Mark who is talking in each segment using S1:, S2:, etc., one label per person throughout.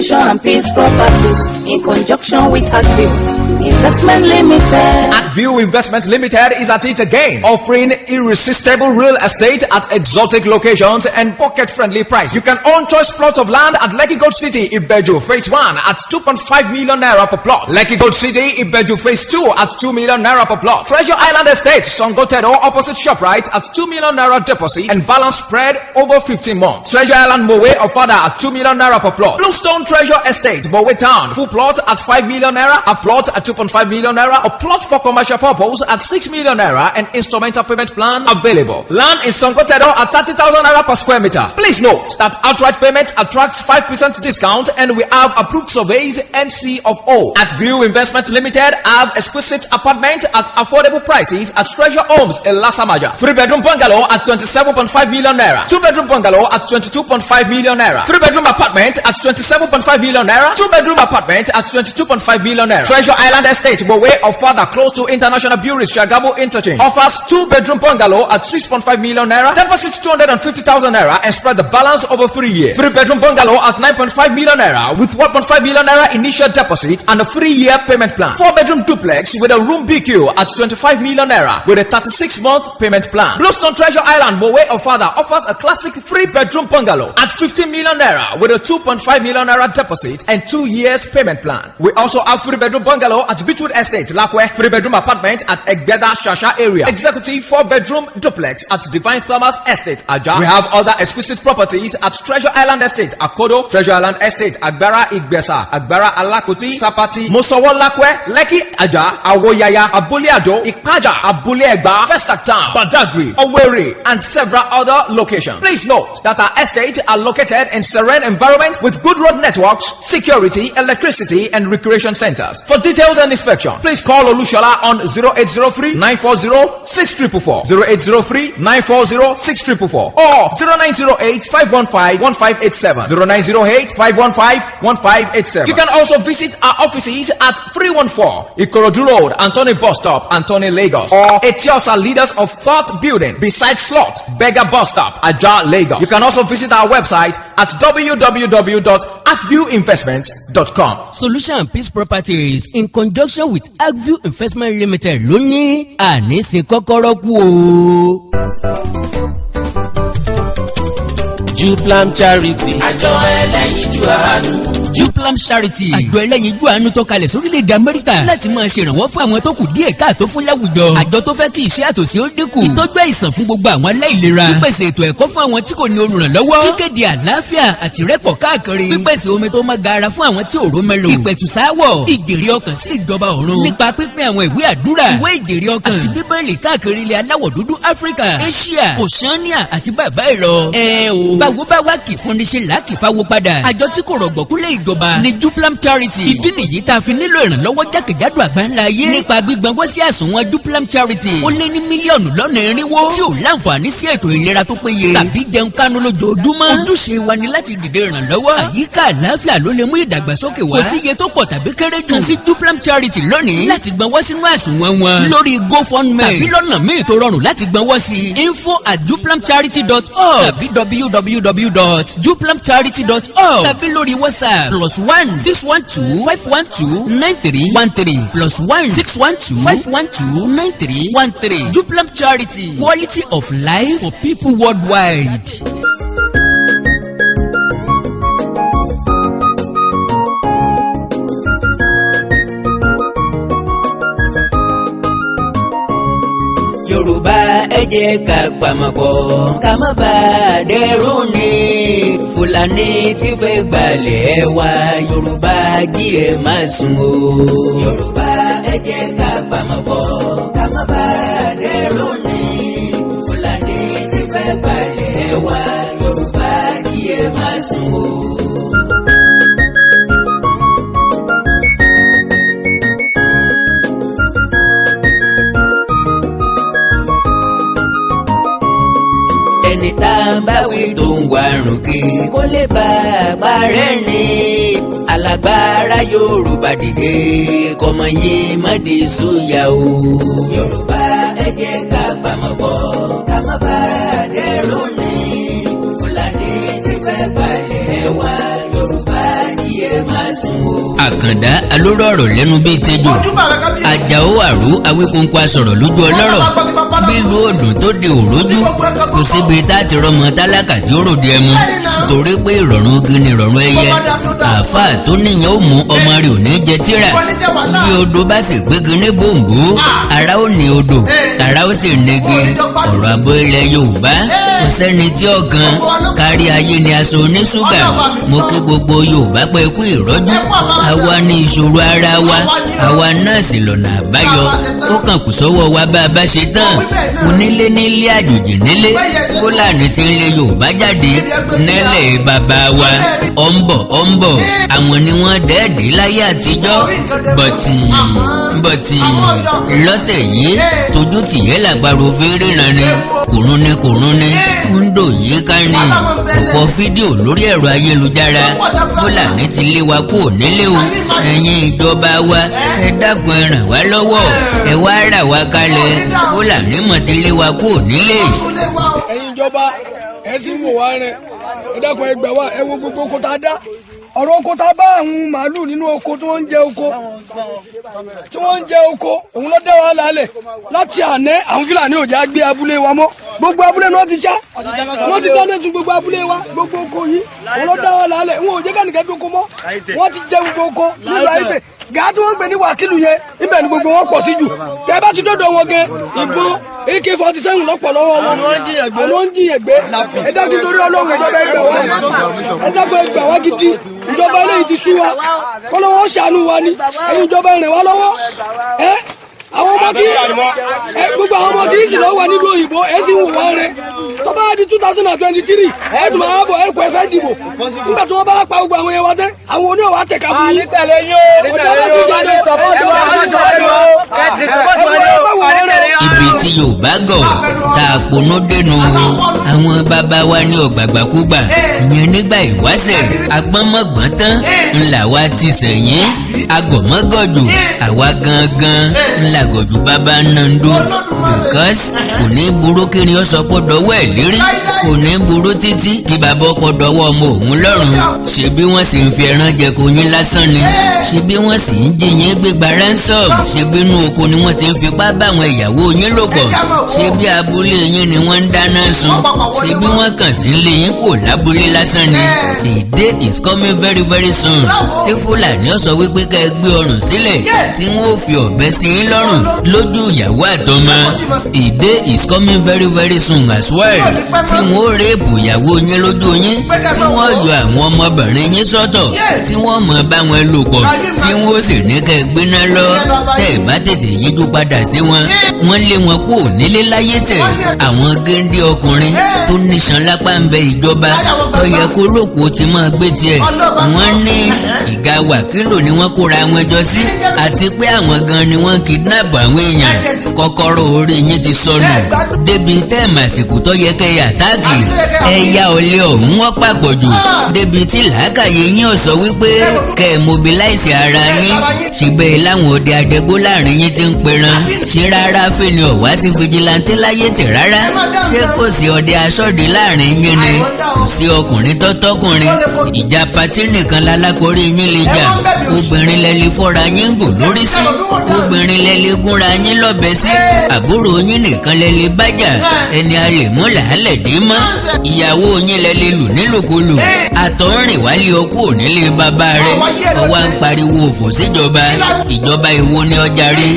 S1: Solution and Peace Properties in conjunction with Agview Investment Limited.
S2: Agview Investment Limited is at it again, offering irresistible real estate at exotic locations and pocket-friendly price. You can own choice plots of land at Lekki Gold City, Ibeju Phase 1 at 2.5 million naira per plot. Lekki Gold City, Ibeju Phase 2 at 2 million naira per plot. Treasure Island Estate, Songotedo opposite ShopRite at 2 million naira deposit and balance spread over 15 months. Treasure Island Mowe Ofada at 2 million naira per plot. Bluestone Treasure Estate, Mowe Town, full plot at 5 million naira, a plot at 2.5 million naira, a plot for commercial purpose at 6 million naira, and instrumental payment plan available. Land in Songotedo at 30,000 naira per square meter. Please note that outright payment attracts 5% discount, and we have approved surveys NC of O. At View Investment Limited have exquisite apartments at affordable prices at Treasure Homes in Lasamaja. 3-bedroom bungalow at 27.5 million naira. 2-bedroom bungalow at 22.5 million naira. 3-bedroom apartment at 27.5 million naira. 2-bedroom apartment at 22.5 million naira. Treasure Island Estate, Mowe of Father, close to International Brewery, Shagamu Interchange, offers 2-bedroom bungalow at 6.5 million naira. Deposit 250,000 naira and spread the balance over 3 years. 3-bedroom bungalow at 9.5 million naira with 1.5 million naira initial deposit and a 3-year payment plan. 4-bedroom duplex with a room BQ at 25 million naira with a 36-month payment plan. Bluestone Treasure Island, Mowe of Father, offers a classic 3-bedroom bungalow at 15 million naira with a 2.5 million naira deposit and 2 years payment plan. We also have 3-bedroom bungalow at Beechwood Estate, Lakwe, 3-bedroom apartment at Egbeda Shasha area, executive 4-bedroom duplex at Divine Thomas Estate, Aja. We have other exquisite properties at Treasure Island Estate, Akodo, Treasure Island Estate, Agbara Igbesa, Agbara Alakuti, Sapati, Mosowo Lakwe, Lekki Aja, Awoyaya, Abuliado, Ikaja, Abuliegba, Festac Town, Badagry, Owerri, and several other locations. Please note that our estates are located in serene environments with good road networks, security, electricity, and recreation centers. For details and inspection, please call Olushola on 0803 940 6444, 0803 940 6444, or 0908 515 1587, 0908 515 1587. You can also visit our offices at 314 Ikorodu Road, Anthony Bus Stop, Anthony, Lagos, or Etiosa Leaders of Thought Building beside Slot, Beggar Bus Stop, Ajah, Lagos. You can also visit our website at www.agviewinvestments.com.
S3: Solution and Peace Properties in conjunction with Agview Investment Limited lóní àníṣe kọ́kọ́rọ́ kú o.
S4: Juplam Charity, àjọ ẹlẹ́yinjú àánú.
S3: Juplam Charity, àjọ ẹlẹ́yinjú àánú tó kalẹ̀ sórílẹ̀-èdè Amẹ́ríkà láti máa ṣèrànwọ́ fún àwọn tó kù díẹ̀ káàtó fún láwùjọ. Àjọ tó fẹ́ kí iṣẹ́ àtòsí ó dínkù, ìtọ́jú àìsàn fún gbogbo àwọn aláìlera, pípèsè ètò ẹ̀kọ́ fún àwọn tí kò ní olùrànlọ́wọ́, kíkéde àlàáfíà àti rẹ́pọ̀ káàkiri, pípèsè omi tó má gaara fún àwọn tí òró mẹ́lò, ìpẹ̀tùsáwọ̀, ìjèrè ọkàn sí ìjọba ọ̀run nípa pípín àwọn ìwé àdúrà, ìwé ìjèrè ọkàn àti bíbélì káàkiri ilẹ̀ aláwọ̀ dúdú Áfíríkà, Asia, Oceania àti bàbá ìrọ̀. Báwo bá wá kì fún ní ṣe làákì fáwọ́ padà. Àjọ tí kò rọ̀gbọ̀kúlẹ̀ ìjọba ni Juplam Charity. Ìdí nìyí tá a fi nílò ìrànlọ́wọ́ jákèjádò àgbáńlá ayé nípa gbígbọ́nwọ́ sí àsùnwọ̀n Juplam Charity. Ó lé ní mílíọ̀nù lọ́nà irinwó tí ò láǹfààní sí ètò ìlera tó péye tàbí jẹun kánú lójoojúmọ́. Ojúṣe wa ni láti dìde ìrànlọ́wọ́. Àyíká àlàáfíà ló lè mú ìdàgbàsókè wá. Kò sí iye tó pọ̀ tàbí kéré jù. Kàn sí Juplam Charity lónìí láti gbọ́nwọ́ sínú àsùnwọ̀n wọn lórí GoFundMe tàbí lọ́nà míì tó rọrùn láti gbọ́nwọ́ sí info@juplamcharity.org tàbí www.juplamcharity.org tàbí lórí WhatsApp +1 612 512 9313 +1 612 512 9313. Juplam Charity, quality of life for people worldwide. Yorùbá ẹ jẹ́ ká pamọ́pọ̀ ká má bà á dẹ́rù ni Fúlàní tí fẹ́ gbalẹ̀ wa Yorùbá jí ẹ má sùn o. Yorùbá ẹ jẹ́ ká pamọ́pọ̀ ká má bà á dẹ́rù ni Fúlàní tí fẹ́ gbalẹ̀ wa Yorùbá jí ẹ má sùn o. ẹni tá a bá wí tó ń warùn kí kó lè bá a parẹ́ ni alágbára Yorùbá dìde kọ́mọ yín má di sóyà o. Yorùbá ẹ jẹ́ ká pamọ́pọ̀ ká má bà á dẹ́rù ni Fúlàní tí fẹ́ gbalẹ̀ wa Yorùbá jí ẹ
S4: ẹ̀sùn o.
S3: àkàndá alóró ọ̀rọ̀ lẹ́nu bíi tẹ́jọ́ àjàó àrú awíkóńkó asọ̀rọ̀ lójú ọlọ́rọ̀ bílùú òdùn tó di òrójú kò síbi tá a ti rọmọ tálákà tí ó ròde ẹmu torí pé ìrọ̀rùn ogun ni ìrọ̀rùn ẹyẹ àáfàá tó níyàn ó mú ọmọ rẹ̀ ò ní jẹ tíra bí odò bá sì gbégi ní bòǹbò ara ó ní odò tàrà ó sì nege ọ̀rọ̀ àbọ̀ ilẹ̀ Yorùbá kò sẹ́ni tí ọ̀gán kárí ayé ni aṣọ oníṣúgà mo kí gbogbo Yorùbá pé kú ìrọ́jú àwa ní ìṣòro ara wa àwa náà sì lọ́nà àbáyọ ó kàn kù sọ́wọ́ wa bá a bá ṣe tán onílé nílé àjòjì nílé Fúlàní tí ń lé Yorùbá jáde nílẹ̀ bàbá wa ọ̀nbọ̀ àwọn ni wọ́n dẹ́ẹ̀dẹ́ láyé àtijọ́ bọ̀tì lọ́tẹ̀ yìí tójú tìyẹ́ làgbàro fèrè ràn ni kòrún ni kúndò yìí ká ní ọ̀pọ̀ fídíò lórí ẹ̀rọ ayélujára Fúlàní ti lé wa kúrò nílé o ẹ̀yin ìjọba wa ẹ dákun ẹ ràn wá lọ́wọ́ ẹ wá rà wá kalẹ̀ Fúlàní mọ̀ ti lé wa kúrò nílé.
S5: ẹ̀yin ìjọba ẹ sì wò wá rẹ ẹ dákun ẹ gbà wá ẹ wo gbogbo oko tá a dá ọ̀rọ̀ oko tá a bá àwọn màálù nínú oko tí wọ́n ń jẹ oko òun ló dá wa lálẹ́ láti àná àwọn Fúlàní ò já gbé abúlé wa mọ́ gbogbo abúlé ni wọ́n ti já wọ́n ti dáná sun gbogbo abúlé wa gbogbo oko yìí òun ló dá wa lálẹ́ wọn ò jẹ́ kánìkẹ́ dúnkù mọ́ wọ́n ti jẹ gbogbo oko nílùú àìtẹ́ gàá tí wọ́n gbé ní wàkìlù yẹn ibẹ̀ ni gbogbo wọn pọ̀ sí jù tẹ́ bá ti dọ́dọ̀ wọn gan ìbọn AK-47 lọ́pọ̀ lọ́wọ́ wọn àwọn ń jiyàn gbé ẹ dákun torí Ọlọ́run ìjọba ẹgbẹ́ wa ẹ dákun ẹgbẹ́ wa gidi ìjọba eléyìí ti sú wa kọ́lọ́wọ́ ṣàánú wa ni ẹ̀yin ìjọba rìn wá lọ́wọ́ àwọn ọmọ kí gbogbo àwọn ọmọ kí sì lọ wà nílùú òyìnbó ẹ sì ń wò wá rẹ tó bá di 2023 ẹ dùn máa bọ̀ ẹ kọ ẹ fẹ́ dìbò nígbà tí wọ́n bá pa gbogbo àwọn yẹn wá tẹ́ àwọn oníwà wá tẹ̀ka fún yín
S3: ibi tí Yorùbá gọ̀ tá a ponú dẹnu àwọn bàbá wa ní ọ̀gbàgbàkúgbà ìyẹn nígbà ìwáṣẹ̀ agbọ́nmọ̀gbọ́n tán ńlá wa ti sẹ̀yìn agọ̀mọ́gọ̀jù àwa gangan ńlá gọ̀jù bàbá nàndó because kò ní burú kí ni ó sọ pé dọwọ́ ẹ̀ lérí kò ní burú títí kí bàbá ọkọ̀ dọwọ́ ọmọ òun lọ́rùn ṣebí wọ́n sì ń fi ẹran jẹ kó yín lásán ni ṣebí wọ́n sì ń jiyín gbégbá ransom ṣebí inú oko ni wọ́n ti ń fipá bá àwọn ìyàwó yín lò pọ̀ ṣebí abúlé yín ni wọ́n ń dáná sun ṣebí wọ́n kàn sí ń lé yín kò lábúlé lásán ni the day is coming very very soon tí Fúlàní ó sọ wípé ká ẹ gbé ọrùn sílẹ̀ tí wọ́n ó fi ọ̀bẹ sí yín lọ́rùn lójú ìyàwó àtọmọ the day is coming very very soon as well tí wọ́n ó rèébù ìyàwó yín lójú yín tí wọ́n yọ àwọn ọmọbìnrin yín sọ́tọ̀ tí wọ́n mọ̀ bá wọn lò pọ̀ tí wọ́n ó sì ní ká ẹ gbéná lọ tẹ́ ẹ bá tètè yíjú padà sí wọn wọ́n lé wọn kó nílé láyé tẹ̀ àwọn géńdé ọkùnrin tó níṣan lápá ń bẹ ìjọba ó yẹ kó lóko ti máa gbé tiẹ̀ wọ́n ní ìgá wàkílò ni wọ́n kóra wọn jọ sí àti pé àwọn gan ni wọ́n kidnap àwọn èèyàn kọ́kọ́rọ́ orí yín ti sọnù débi tẹ́ẹ̀mù àsìkò tó yẹ kẹ́ yà táàgì ẹ̀yà ọ̀lẹ́ ọ̀hún wọ́n papọ̀ jù débi tí làákàyè yín ò sọ wípé kẹ́ ẹ̀ mobilize ara yín ṣùgbọ́n láwọn òde àdẹ́gbó láàrin yín ti ń peran ṣé rárá fẹ́ni ọ̀wá sí fìjìláńtẹ́ láyé tẹ̀ rárá ṣé kò sí ọdẹ aṣọ́de láàrin yín ni kò sí ọkùnrin tọ́tọ́kùnrin ìjà patí nìkan lálákòrí yín lè jà obìnrin lẹ́lẹ́ fọ́ra yín gùn lórí sí obìnrin lẹ́lẹ́ gúnra yín lọ́bẹ̀ sí àbúrò yín nìkan lẹ́lẹ́ bájà ẹni a lè mú làálẹ̀ dé mọ́ ìyàwó yín lẹ́lẹ́ lù nílùkulù àtọ̀rìn wálé ọkọ onílé bàbá rẹ̀ ọwọ́ ń pariwo òfò síjọba ìjọba ìwo ni ọjà rí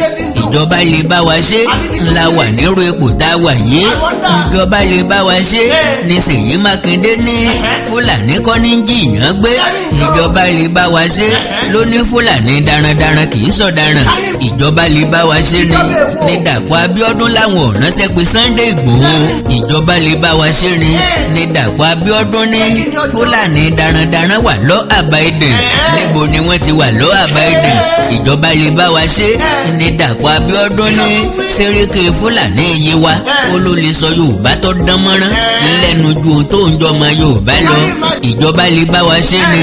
S3: ìjọba lè bá wa ṣe ńlá wà nírú ipò tá a wà yìí ìjọba lè bá wa ṣe ní Ṣèyí Mákindé ní Fúlàní kọ́ ní jìyàn gbé ìjọba lè bá wa ṣe ló ní Fúlàní darandaran kì í sọ̀daràn ìjọba lè bá wa ṣe ní Dàpọ̀ Abíọ́dún láwọn ọ̀ránṣẹ́ pé Sunday Ìgbòho ìjọba lè bá wa ṣe ní Dàpọ̀ Abíọ́dún ní Fúlàní darandaran wà lọ́ àbáyédè níbo ni wọ́n ti wà lọ́ àbáyédè ìjọba lè bá wa ṣe ní Dàpọ̀ Abíọ́dún ní Sẹ́ríkì Fúlàní Yewa ó ló lè sọ Yorùbá tó dán mọ́rán lẹ́nu ju ohun tó ń jọmọ Yorùbá lọ. Ìjọba lè bá wa ṣe ni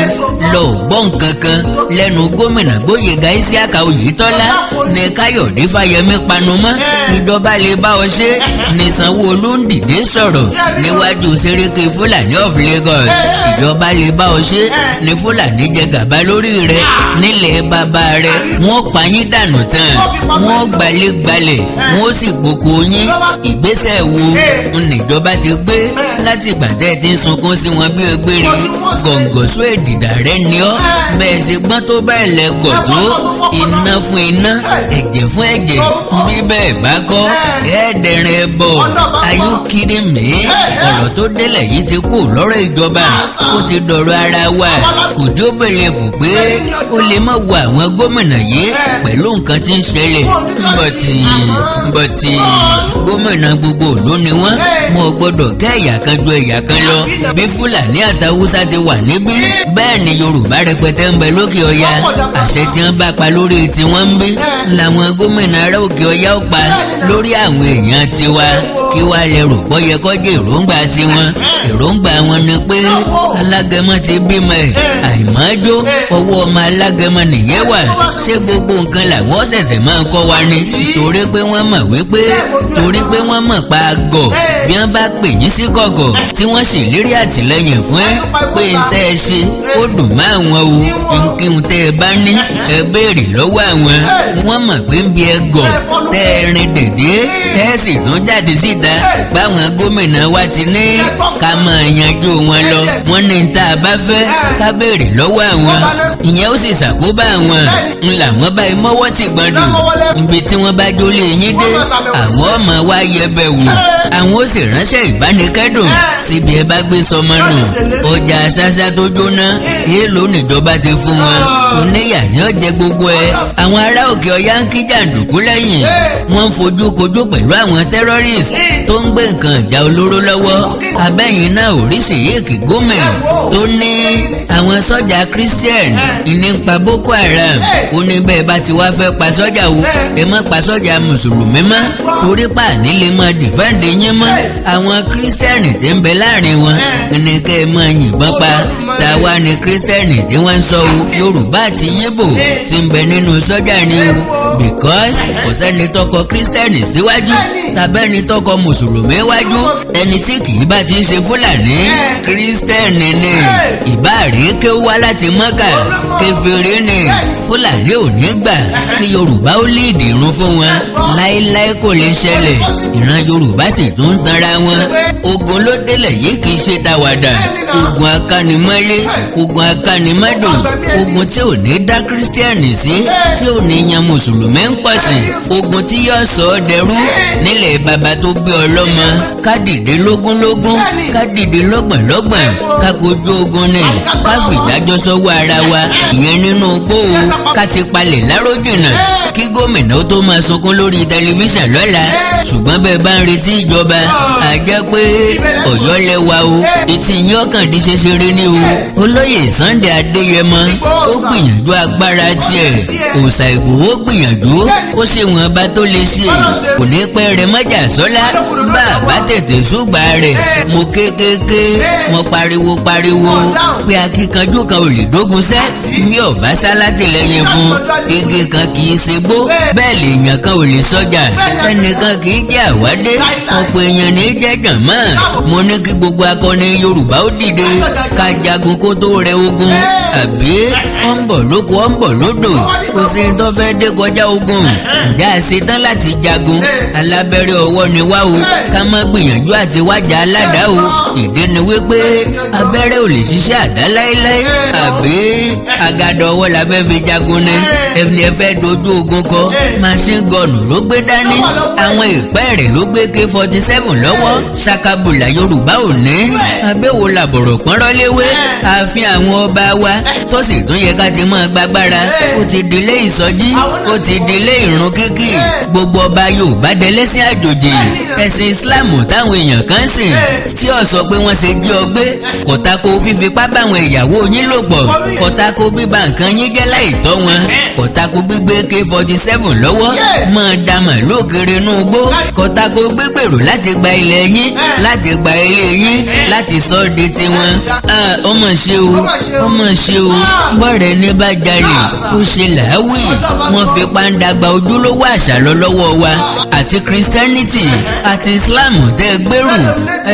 S3: lọ gbọ́ nǹkan kan lẹ́nu gómìnà Gbóyèga Isiaka Oyètọ́lá ní Káyọ̀dé Fáyẹmí panumọ́. Ìjọba lè bá ọ ṣe ní Sanwó-Olú ń dìde sọ̀rọ̀ níwájú Sẹ́ríkì Fúlàní of Lagos. Ìjọba lè bá ọ ṣe ní Fúlàní jẹ gàba lórí rẹ nílẹ̀ bàbá rẹ. Wọ́n pa yín dànù tán, wọ́n gbalẹ̀ wọ́n sì gboko yín. Ìgbésẹ̀ wo níjọba ti gbé láti ìgbà tẹ́ ti ń sunkún sí wọn bí egbére? Gọ̀ǹgọ̀só èdìdà rẹ ni ọ́ bẹ́ẹ̀ ṣe gbọ́n tó bẹ́ẹ̀ lẹ gọ̀dọ̀. Iná fún iná, ẹ̀jẹ̀ fún ẹ̀jẹ̀, bí bẹ́ẹ̀ bá kọ́ ẹ̀ẹ́dẹ̀rẹ̀ bọ̀. Are you kidding me? Ọ̀rọ̀ tó délẹ̀ yìí ti kú lọ́rọ̀ ìjọba, ó ti dọ̀rọ̀ ara wa. Kò dé ó bẹ̀rẹ̀ fò pé ó lè má wo àwọn gómìnà yìí pẹ̀lú nǹkan tí ń ṣẹlẹ̀. Bọ̀tì gómìnà gbogbo ló ni wọ́n gbọ́dọ̀ kẹ́ ẹ̀yà kan ju ẹ̀yà kan lọ. Bí Fúlàní àtàwùsá ti wà níbí, bẹ́ẹ̀ ni Yorùbá rẹpẹtẹ ń bẹ lókè ọya. Àṣẹ tí wọ́n bá pa lórí tiwọn ń bí làwọn gómìnà ará òkè ọya ó pa lórí àwọn èèyàn tiwa. Kí wá lè rò bọ́ yẹ kọ́jú èròǹgbà tiwọn? Èròǹgbà wọn ni pé alágẹmọ ti bímọ ẹ̀ àìmọ́jó ọwọ́ ọmọ alágẹmọ nìyẹn wà. Ṣé gbogbo nǹkan làwọn ṣẹ̀ṣẹ̀ máa kọ́ wa ni? Torí pé wọ́n mọ̀ pa àgọ̀ bí wọ́n bá pè yín sí kọ̀kọ̀ tí wọ́n sì lérí àtìlẹ́yìn fún ẹ pé ń tẹ́ ẹ ṣe ó dùn mọ́ àwọn o. Nkíhun tẹ́ ẹ bá ní ẹ béèrè lọ́wọ́ àwọn. Wọ́n mọ̀ pé ń bí ẹ gọ̀ tẹ́ ẹ rin dèdè ẹ sì tún jáde síta báwọn gómìnà wa ti ní ká máa yanjú wọn lọ. Wọ́n ní ń tá a bá fẹ́ ká béèrè lọ́wọ́ àwọn. Ìyẹn ó sì ṣàkóbá àwọn. Ń làwọn báyìí mọ́wọ́ ti gbọ́dọ̀ níbi tí wọ́n bá jólé yín dé àwọn ọmọ wa yẹbẹ̀ wò. Àwọn ó sì ránṣẹ́ ìbánikẹ́dùn síbi ẹ bá gbé sọmọ nù. Ọjà ṣáṣá tó jóná èèlò níjọba ti fún wọn. Oníyà ni ó jẹ gbogbo ẹ. Àwọn ará òkè ọya ń kí jàǹdùkú lẹ́yìn. Wọ́n ń fojú kojú pẹ̀lú àwọn terrorist tó ń gbé nǹkan ìjà olóró lọ́wọ́. Abẹ́yìn náà oríṣi yéèkì gómìn tó ní àwọn sọ́jà Christian ní pa Boko Haram. Ó ní bẹ́ẹ̀ bá ti wá fẹ́ pa sọ́jà wo ẹ má pa sọ́jà mùsùlùmí mọ́ torí pàní lè máa dìfẹ́ǹdì yín mọ́. Àwọn kírísítẹ́nì tí ń bẹ láàrin wọn ní kẹ́ ẹ máa yìnbọn pa. Tàwa ni kírísítẹ́nì tí wọ́n ń sọ o Yorùbá àti Yíbò tí ń bẹ nínú sọ́jà ni o. Because kò sẹ́ni tọkọ kírísítẹ́nì síwájú tàbẹ́ni tọkọ mùsùlùmí wájú. Ẹni tí kì í bá ti ṣe Fúlàní kírísítẹ́nì ni. Ìbáàrí ké wá láti Mọ́kà kèfèrí ni. Fúlàní ò ní gbà kí Yorùbá ó líìdì irun fún wọn. Láíláí kò lè ṣẹlẹ̀. Ìran Yorùbá sì tún ń tanra wọn. Ogun ló délẹ̀ yìí kì í ṣe tàwàdà. Ogun akánimọ́lé, ogun akánimọ́dùn, ogun tí ò ní dá kírísítẹ́nì sí, tí ò ní yan mùsùlùmí ń pọ̀ sí. Ogun tí yóò sọ ọ́ dẹrú nílẹ̀ bàbá tó gbé ọlọ́mọ. Ká dìde lógúnlógún, ká dìde lọ́gbọ̀nlọ́gbọ̀n, ká kojú ogun ni, ká fìdájọ́ sọ́wọ́ ara wa. Ìyẹn nínú gbóò ká ti palẹ̀ lárójìnà kí gómìnà ó tó máa sunkún lórí tẹlifíṣàn lọ́la. Ṣùgbọ́n bẹ́ẹ̀ bá ń retí ìjọba àjẹ́ pé Ọ̀yọ́ lẹ́wà o. Etí yín ọkàn di ṣeṣeré ní o. Olóyè Sunday Adéyẹmọ ó gbìyànjú agbára tiẹ̀. Òòṣà Ìgbòho gbìyànjú ó ṣe wọn bá tó lè ṣe. Kò ní pẹ́ rẹ mọ́jà sọ́lá bá a bá tètè ṣùgbà rẹ̀. Mo kékeré mo pariwo pé akíkanjú kan ò lè dógun sẹ́ mi ò bá sálátìlẹ́yìn fún. Igi kan kì í ṣe gbó bẹ́ẹ̀ lèèyàn kan ò lè sọ́jà. Ẹnìkan kì í jẹ́ àwádé ọ̀pọ̀ èèyàn ní jẹ́jàn mọ́. Mo ní kí gbogbo akọni Yorùbá ó dìde ká jagun kó tó rẹ ogun. Àbí ó ń bọ̀ lóko ó ń bọ̀ lódò kò sí tó fẹ́ dé kọjá ogun. Ǹjẹ́ a ṣe tán láti jagun? Alábẹ́rẹ́ ọwọ́ ni wá o ká má gbìyànjú àti wájà aládàá o. Ìdí ni wípé abẹ́rẹ́ ò lè ṣiṣẹ́ àdá láéláé. Àbí àgàdọ̀ ọwọ́ la fẹ́ fi jagun ni. Ẹni ẹ fẹ́ dojú ogun kọ machine gun ló gbé dání. Àwọn ìpẹ́ rẹ̀ ló gbé K-47 lọ́wọ́. Ṣakabùlà Yorùbá ò ní. Abẹ́wò làbọ̀rọ̀ pọ́nrọ́ léwé. Ààfin sin àwọn ọba wa tó sì tún yẹ ká ti máa gbàgbára ó ti dilé ìsọjí ó ti dilé ìrun kíkì gbogbo ọba Yorùbá dẹlẹ́sìn àjòjì ẹ̀sìn Islam táwọn èèyàn kan sìn tí ó sọ pé wọ́n ṣe jí ọgbé kò tako fífipá báwọn ìyàwó yín lò pọ̀ kò tako bíba nǹkan yín jẹ́ láì tọ́ wọn kò tako gbígbé AK-47 lọ́wọ́ máa da màlúù kiri inú igbó kò tako gbígbèrò láti gba ilẹ̀ yín láti gba ilé yín láti sọ ọ́ di tiwọn. ọmọ ṣe o bọ́ọ̀rẹ́ ní bá jalè ó ṣe làáwì wọ́n fi pàǹdàgbà ojúlówó àṣà lọ lọ́wọ́ wa àti Christianity àti Islam tẹ́ gbèrú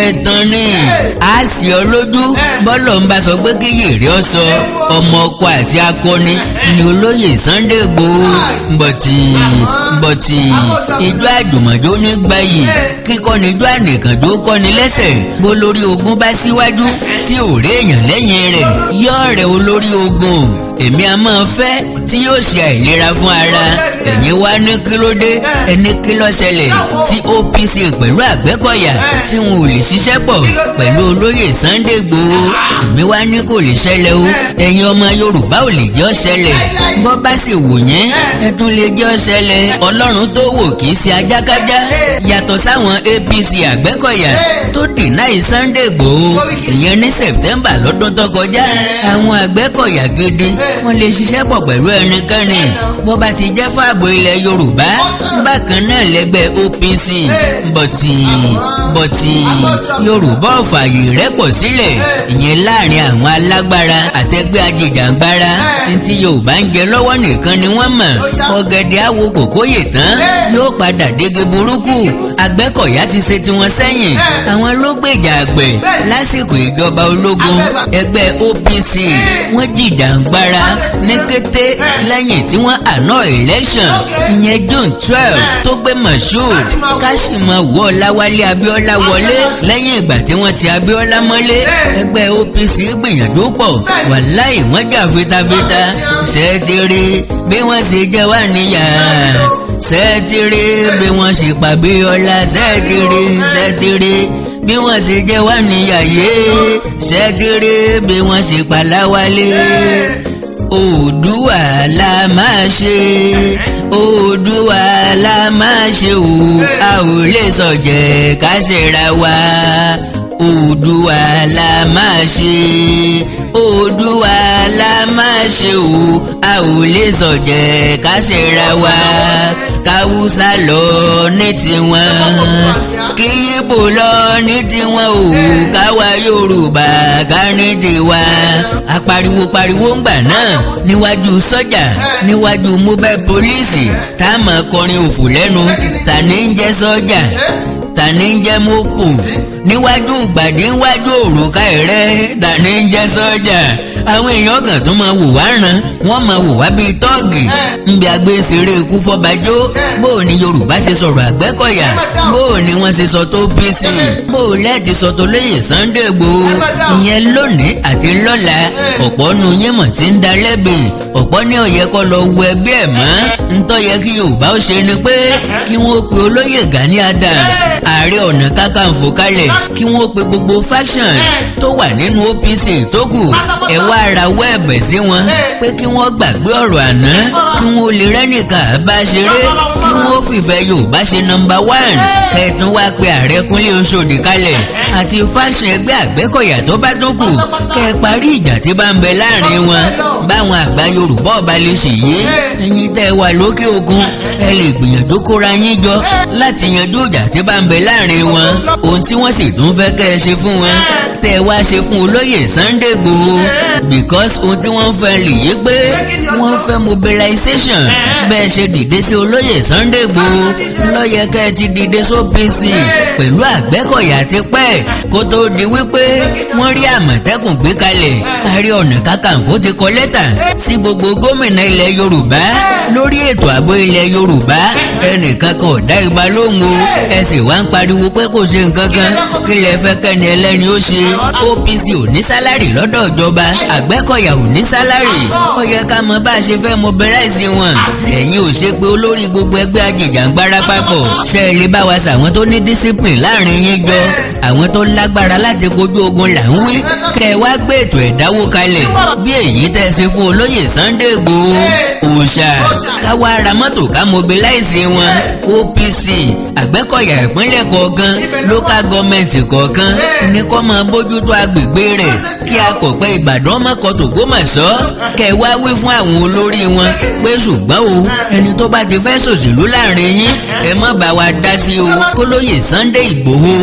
S3: ẹ̀tàn ni a sì ọ lójú bọ́lọ̀ ń bá sọ pé kí yèrè ọ sọ ọmọ ọkọ àti akọni ni olóyè Sunday Igboho bọ̀tì ìjọ àjùmọ̀jó ní gbayì kíkọ́ni ìjọ ànìkànjó kọ́ni lẹ́sẹ̀ bó lórí ogun bá síwájú tí ò rí èèyàn lẹ́yìn rẹ̀ yọ́ rẹ̀ olórí ogun èmi a máa fẹ́ tí yóò ṣe àìlera fún ara ẹ̀yin wá ní kí ló dé ẹni kí ló ṣẹlẹ̀ tí OPC pẹ̀lú Àgbẹ̀kọ̀yà tí wọn ò lè ṣiṣẹ́ pọ̀ pẹ̀lú olóyè Sunday Igboho èmi wá ní kò lè ṣẹlẹ̀ o ẹ̀yin ọmọ Yorùbá ò lè jẹ́ ó ṣẹlẹ̀ bọ́ bá sì wò yẹn ẹ tún lè jẹ́ ó ṣẹlẹ̀ Ọlọ́run tó wò kì í ṣe ajákájá yàtọ̀ sáwọn APC Àgbẹ̀kọ̀yà tó dìnáì Sunday Igboho ìyẹn ní September lọ́dún tó kọjá àwọn Àgbẹ̀kọ̀yà gidi wọ́n lè ṣiṣẹ́ pọ̀ pẹ̀lú ẹnikẹ́ni bó bá ti jẹ́ fáàbò ilẹ̀ Yorùbá bákan náà lẹ́gbẹ́ OPC bọ̀tì Yorùbá ò fààyè rẹ́pọ̀ sílẹ̀ ìyẹn láàrin àwọn alágbára àtẹgbẹ́ ajìjàǹgbara tí Yorùbá ń jẹ lọ́wọ́ nìkan ni wọ́n mọ̀ ọ̀gẹ̀dẹ̀ àwo kòkóyè tán yóò padà dége burúkú Àgbẹ̀kọ̀yà ti ṣe tiwọn sẹ́yìn àwọn ló gbèjà àgbẹ̀ lásìkò ìjọba ológun ẹgbẹ́ OPC wọ́n jìjàǹgbara ní kété lẹ́yìn tí wọ́n àná election ìyẹn June 12 tó gbé Moshood Káṣímọ̀wọ́ Ọláwálé Abíọ́lá wọlé lẹ́yìn ìgbà tí wọ́n ti Abíọ́lá mọ́lé ẹgbẹ́ OPC gbìyànjú pọ̀ wàláì wọ́n jà fitafita ṣẹ́ẹ́tìrì bí wọ́n ṣe jẹ́ wá níyà ṣẹ́ẹ́tìrì bí wọ́n ṣe pa Abíọ́lá ṣẹ́ẹ́tìrì bí wọ́n ṣe jẹ́ wá níyàyé ṣẹ́ẹ́tìrì bí wọ́n ṣe pa Láwálé Oòduà la máa ṣe Oòduà la máa ṣe o a ò lè sọ̀jẹ̀ ká ṣera wa Oòduà la máa ṣe Oòduà la máa ṣe o a ò lè sọ̀jẹ̀ ká ṣera wa káwúsá lọ ní tiwọn kí Yíbò lọ ní tiwọn o káwa Yorùbá ká ní tiwa apariwo ń gbà náà níwájú sọ́jà níwájú mobile police tá a máa kọrin òfò lẹ́nu ta ní ń jẹ́ sọ́jà ta ní ń jẹ́ mọ́pò níwájú ìgbàdí níwájú òrùka ẹ̀rẹ́ ta ní ń jẹ́ sọ́jà àwọn èèyàn kan tó máa wò wá ràn wọ́n máa wò wá bíi tọ́ọ̀gì nbí agbésèré ikú fọ́bajó bóò ni Yorùbá ṣe sọ̀rọ̀ Àgbẹ̀kọ̀yà bóò ni wọ́n ṣe sọ tó OPC bóò lẹ́ẹ̀tì sọ tó lóyè Sunday Igboho ìyẹn lónìí àti lọ́la ọ̀pọ̀ nu yín mọ̀ tí ń da lẹ́bi ọ̀pọ̀ ní ọ̀yẹ́ kọ́ lọ wọ ẹbí ẹ̀ mọ́ ntọ́ yẹ kí Yorùbá ó ṣe ni pé kí wọ́n pe olóyè Gani Adams Ààrẹ Ọ̀nà Kakanfò kalẹ̀ kí wọ́n pe gbogbo factions tó wà nínú OPC tó kù ẹ wá rawọ́ ẹ̀bẹ̀ sí wọn pé kí wọ́n gbàgbé ọ̀rọ̀ àná kí wọ́n lè rẹ́nìkan bá ṣeré kí wọ́n fìfẹ́ Yorùbá ṣe number 1 ẹ̀tún wá pe Ààrẹ Kúnlé Oṣòdì kalẹ̀ àti faction ẹgbẹ́ Àgbẹ̀kọ̀yà tó bá tó kù kẹ́ ẹ parí ìjà tí bá ń bẹ láàrin wọn báwọn àgbà Yorùbá ọba lè ṣèyí ẹ̀yin tẹ́ wà lókè òkun ẹ lè gbìyànjú kóra yín jọ láti yanjú ìjà tí bá ń bẹ láàrin wọn ohun tí wọ́n sì tún fẹ́ kẹ́ ẹ ṣe fún wọn tẹ́ wá ṣe fún olóyè Sunday Igboho because ohun tí wọ́n fẹ́ lè yé pé wọ́n fẹ́ mobilization bẹ́ẹ̀ ṣe dìde sí olóyè Sunday Igboho ló yẹ kẹ́ ẹ ti dìde sí OPC pẹ̀lú Àgbẹ̀kọ̀yà ti pẹ́ kó tó di wípé wọ́n rí Àmọ̀tẹ́kùn gbé kalẹ̀ Ààrẹ Ọ̀nà Kakanfò ti kọ lẹ́tà sí gbogbo gómìnà ilẹ̀ Yorùbá lórí ètò ààbò ilẹ̀ Yorùbá ẹnìkan kan ọ̀dá ìgbà lóhùn o ẹ sì wá ń pariwo pé kò ṣe nǹkan kan kí lẹ fẹ́ kẹ́ni ẹlẹ́ni ó ṣe OPC ò ní sálárì lọ́dọ̀ ìjọba Àgbẹ̀kọ̀yà ò ní sálárì ó yẹ ká mọ bá a ṣe fẹ́ mobilize wọn ẹ̀yin ò ṣe pé olórí gbogbo ẹgbẹ́ ajìjàngbara papọ̀ ṣe é lè bá wa sàwọn tó ní discipline láàrin yín jọ àwọn tó lágbára láti kojú ogun là ń wí kẹ́ ẹ wá gbé ètò ẹ̀dáwó kalẹ̀ bí èyí tẹ́ ṣe fún olóyè Sunday Igboho òòṣà káwá ra mọ́tò ká mobilize wọn OPC Àgbẹ̀kọ̀yà ìpínlẹ̀ kọ̀ọ̀kan local government kọ̀ọ̀kan ní kó máa bójútó agbègbè rẹ̀ kí akọ̀pẹ́ Ìbàdàn mọ́kọ́ t'Ògbómọ̀ṣọ́ kẹ́ wá wí fún àwọn olórí wọn pé ṣùgbọ́n o ẹni tó bá ti fẹ́ ṣòṣèlú láàrin yín ẹ má bá wa dá sí o kólóyè Sunday Igboho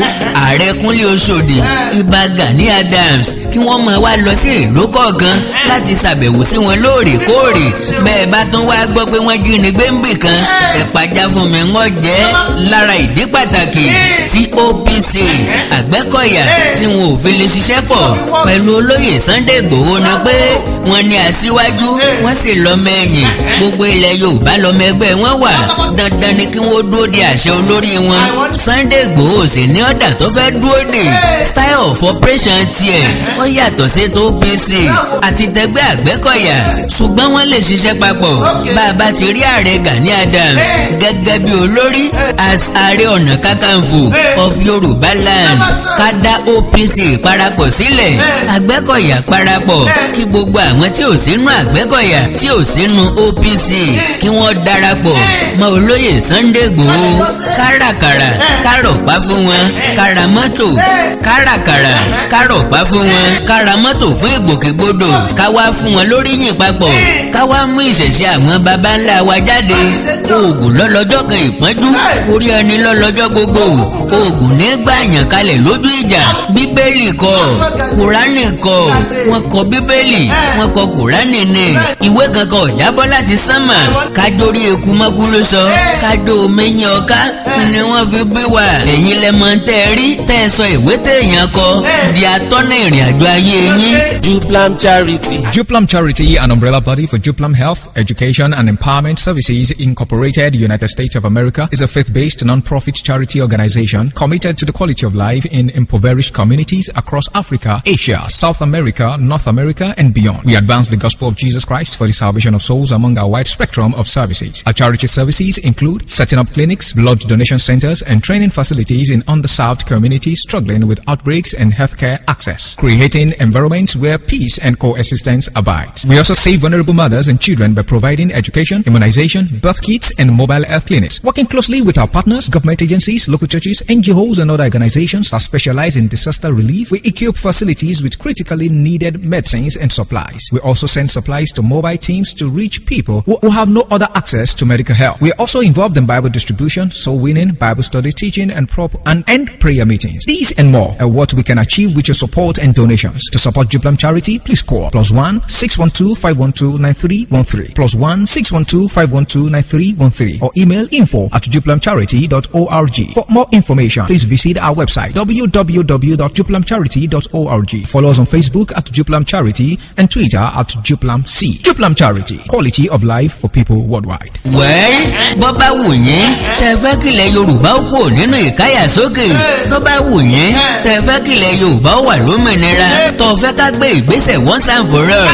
S3: ààrẹ Kúnlé Oṣòdì Ìbà Gani Adams kí wọ́n máa wá lọ sí ìlú kọ̀ọ̀kan láti ṣàbẹ̀wò sí wọn lóòrèkóòrè bẹ́ẹ̀ bá tún wá gbọ́ pé wọ́n jí ni gbẹ́ǹbì kan ẹ pàjá fún mi wọ́n jẹ́ lára ìdí pàtàkì tí OPC Àgbẹ̀kọ̀yà tí wọn ò fi lè ṣiṣẹ́ pọ̀ pẹ̀lú olóyè Sunday Igboho ni pé wọ́n ní aṣíwájú wọ́n sì lọ́mọ ẹ̀yìn gbogbo ilẹ̀ Yorùbá lọ́mọ ẹgbẹ́ wọn wà dandan ni kí wọ́n dúró de àṣẹ olórí wọn Sunday Igboho sì ní ọ̀dà tó fẹ́ dúró de style of operation tiẹ̀ ó yàtọ̀ sí tó OPC àti tẹgbẹ́ Àgbẹ̀kọ̀yà ṣùgbọ́n wọ́n lè ṣiṣẹ́ papọ̀ bá a bá ti rí ààrẹ Gani Adams gẹ́gẹ́ bí olórí as Ààrẹ Ọ̀nà Kakanfò of Yorùbá land ká dá OPC parapọ̀ sílẹ̀ Àgbẹ̀kọ̀yà parapọ̀ kí gbogbo àwọn tí ò sínú Àgbẹ̀kọ̀yà tí ò sínú OPC kí wọ́n darapọ̀ mọ́ olóyè Sunday Igboho káràkàrà kárọ̀pá fún wọn kára mọ́tò káràkàrà kárọ̀pá fún wọn kára mọ́tò fún ìgbòkègbodò káwá fún wọn lóríyìn papọ̀ káwá mú ìṣẹ̀ṣe àwọn baba ńlá wa jáde oògùn lọ́lọ́jọ́ kan ìpọ́njú orí ẹni lọ́lọ́jọ́ gbogbo oògùn ní gbàyàn kalẹ̀ lójú ìjà bíbélì kọ kùránì kọ wọn kọ bíbélì wọn kọ kùránì ní ìwé kankan ò jábọ́ láti sánmà kájórí eku mọ́kúrú sọ kájó omi yín ọká ni wọ́n fi bí wa ẹ̀yin lẹ́mọ̀ tẹ́ ẹ rí tẹ́ ẹ sọ ìwé téèyàn kọ di atọ́nà ìrìn àjò ayé yín.
S4: Juplam Charity.
S2: Juplam Charity, an umbrella body for Juplam Health, Education and Empowerment Services Incorporated, United States of America, is a faith-based non-profit charity organization committed to the quality of life in impoverished communities across Africa, Asia, South America, North America, and beyond. We advance the gospel of Jesus Christ for the salvation of souls among our wide spectrum of services. Our charity services include setting up clinics, blood donation centers, and training facilities in underserved communities struggling with outbreaks and healthcare access, creating environments where peace and coexistence abide. We also save vulnerable mothers and children by providing education, immunization, birth kits, and mobile health clinics. Working closely with our partners, government agencies, local churches, NGOs, and other organizations that specialize in disaster relief, we equip facilities with critically needed medicines and supplies. We also send supplies to mobile teams to reach people who have no other access to medical help. We are also involved in Bible distribution, soul winning, Bible study, teaching, and prayer meetings. These and more are what we can achieve with your support and donations. To support Juplam Charity, please call +1 612 512 9313 +1 612 512 9313 or email info@juplamcharity.org. For more information, please visit our website www.juplamcharity.org. Follow us on Facebook at Juplam Charity and Twitter at JuplamC. Juplam Charity, quality of life for people worldwide.
S3: Well, bó bá wù yín tẹ́ fẹ́ kílẹ̀ Yorùbá ó kúrò nínú ìkáyàsókè tó bá wù yín tẹ́ fẹ́ kílẹ̀ Yorùbá ó wà lómìnira tó fẹ́ ká gbé ìgbésẹ̀ once and for all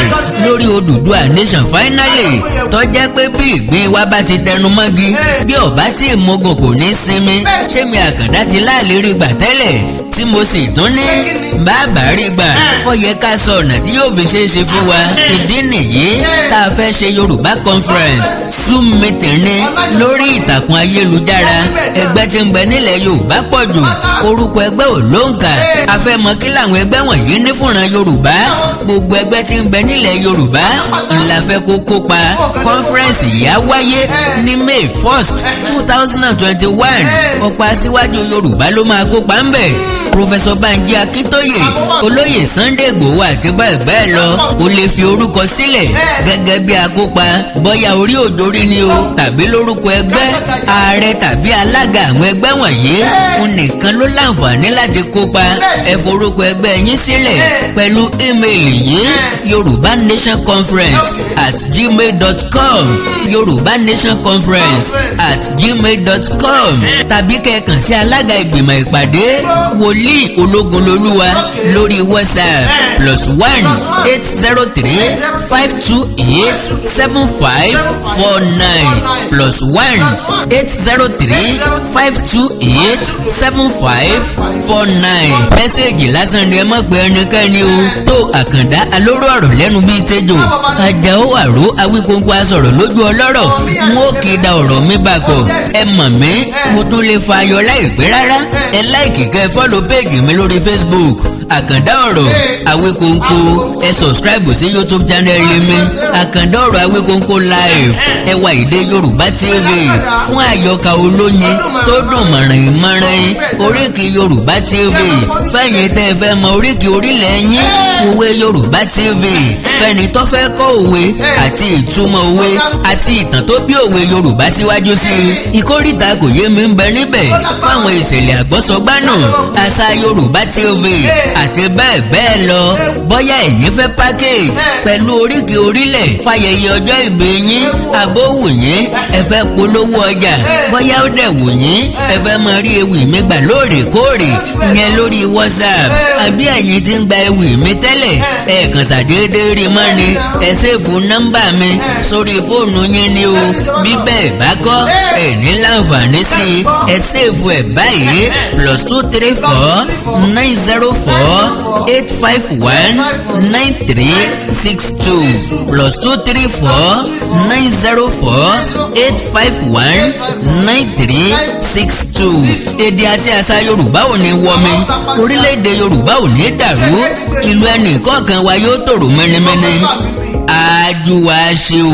S3: lórí Odùduwà nation finally tó jẹ́ pé bí ìgbín wa bá ti tẹnu mọ́gi bí ọ̀bá tí ìmọ̀gàn kò ní sinmi ṣé mi Àkàndá ti láàlè rí gbà tẹ́lẹ̀ tí mo sì tún ní bàbá rí gbà ó yẹ ká sọ ọ̀nà tí yóò fi ṣeé ṣe fún wa ìdí nìyí tá a fẹ́ ṣe Yorùbá conference Zoom meeting ní lórí ìtàkùn ayélujára ẹgbẹ́ tí ń bẹ nílẹ̀ Yorùbá pọ̀ jù orúkọ ẹgbẹ́ ò lóǹkà a fẹ́ mọ̀ kí làwọn ẹgbẹ́ wọ̀nyí ní fúnra Yorùbá gbogbo ẹgbẹ́ tí ń bẹ nílẹ̀ Yorùbá ńlá fẹ́ kó kópa conference yìí á wáyé ní May 1st 2021 ọ̀pọ̀ aṣíwájú Yorùbá ló máa kópa ń bẹ̀ Professor Banji Akintoye olóyè Sunday Igboho àti bẹ́ẹ̀ bẹ́ẹ̀ lọ o lè fi orúkọ sílẹ̀ gẹ́gẹ́ bí akópa bóyá orí òjòrí ni o tàbí lórúkọ ẹgbẹ́ ààrẹ tàbí alága àwọn ẹgbẹ́ wọ̀nyí òun nìkan ló láǹfààní láti kópa ẹ forúkọ ẹgbẹ́ yín sílẹ̀ pẹ̀lú ímeèlì yìí yorubanationconference@gmail.com yorubanationconference@gmail.com tàbí kẹ́ẹ̀kan sí alága ìgbìmọ̀ ìpàdé wòlíì wòlíì ológunlolúwa lórí WhatsApp +1 803 528 7549 +1 803 528 7549. mẹ́sẹ̀gì lásán ni ẹ má pe ẹnikẹ́ni o. tó Àkàndá alóró ọ̀rọ̀ lẹ́nu bíi tẹ́jọ́. Àjàó Àró Awíkóńkó asọ̀rọ̀ lójú ọlọ́rọ̀. n ó kì í da ọ̀rọ̀ mi bàkọ̀. ẹ mọ̀ mí mo tún lè fa ayọ̀ láìpẹ́ rárá. ẹ láìkì kẹ́ ẹ fọ́lọ̀ péègì mi lórí Facebook Àkàndá ọ̀rọ̀ Awíkóńkó. ẹ subscribe sí YouTube channel mi Àkàndá ọ̀rọ̀ Awíkóńkó live. ẹ wá Ìdè Yorùbá TV fún àyọkà olóyin tó dùn mọ̀rìn-mọ̀rìn. Oríkì Yorùbá TV fẹ́yìn tẹ́ ẹ fẹ́ mọ oríkì orílẹ̀ yín. Òwe Yorùbá TV fẹ́ni tó fẹ́ kọ́ òwe àti ìtumọ̀ òwe àti ìtàn tó bí òwe Yorùbá síwájú sí i. Ìkórìtà kò yé mi ń bẹ níbẹ̀ fáwọn ìṣẹ̀lẹ̀ àgbọ́sọgbánù àṣà Yorùbá TV àti bẹ́ẹ̀ bẹ́ẹ̀ lọ. Bóyá ẹ̀yin fẹ́ package pẹ̀lú oríkì orílẹ̀ fàyẹyẹ ọjọ́ ìbí yín àbówù yín ẹ fẹ́ polówó ọjà bóyá ó dẹ̀ wù yín ẹ fẹ́ máa rí ewì mi gbà lóòrèkóòrè ìyẹn lórí WhatsApp àbí ẹ̀yin ti ń gba ewì mi tẹ́lẹ̀ ẹ kàn ṣàdédé rí mọ́ ni ẹ ṣèfù nọ́mbà mi sórí fóònù yín ni o bí bẹ́ẹ̀ bá kọ́ ẹ ní láǹfààní sí i ẹ ṣèfù ẹ̀ báyìí +234 904 851 9362 +234 904 851 9362. Èdè àti àṣà Yorùbá ò ní wọmi orílẹ̀-èdè Yorùbá ò ní dàrú ìlú ẹnì kọ̀ọ̀kan wa yóò tòrò mẹ́nẹ́mẹ́nẹ́ àjùwà ṣe o.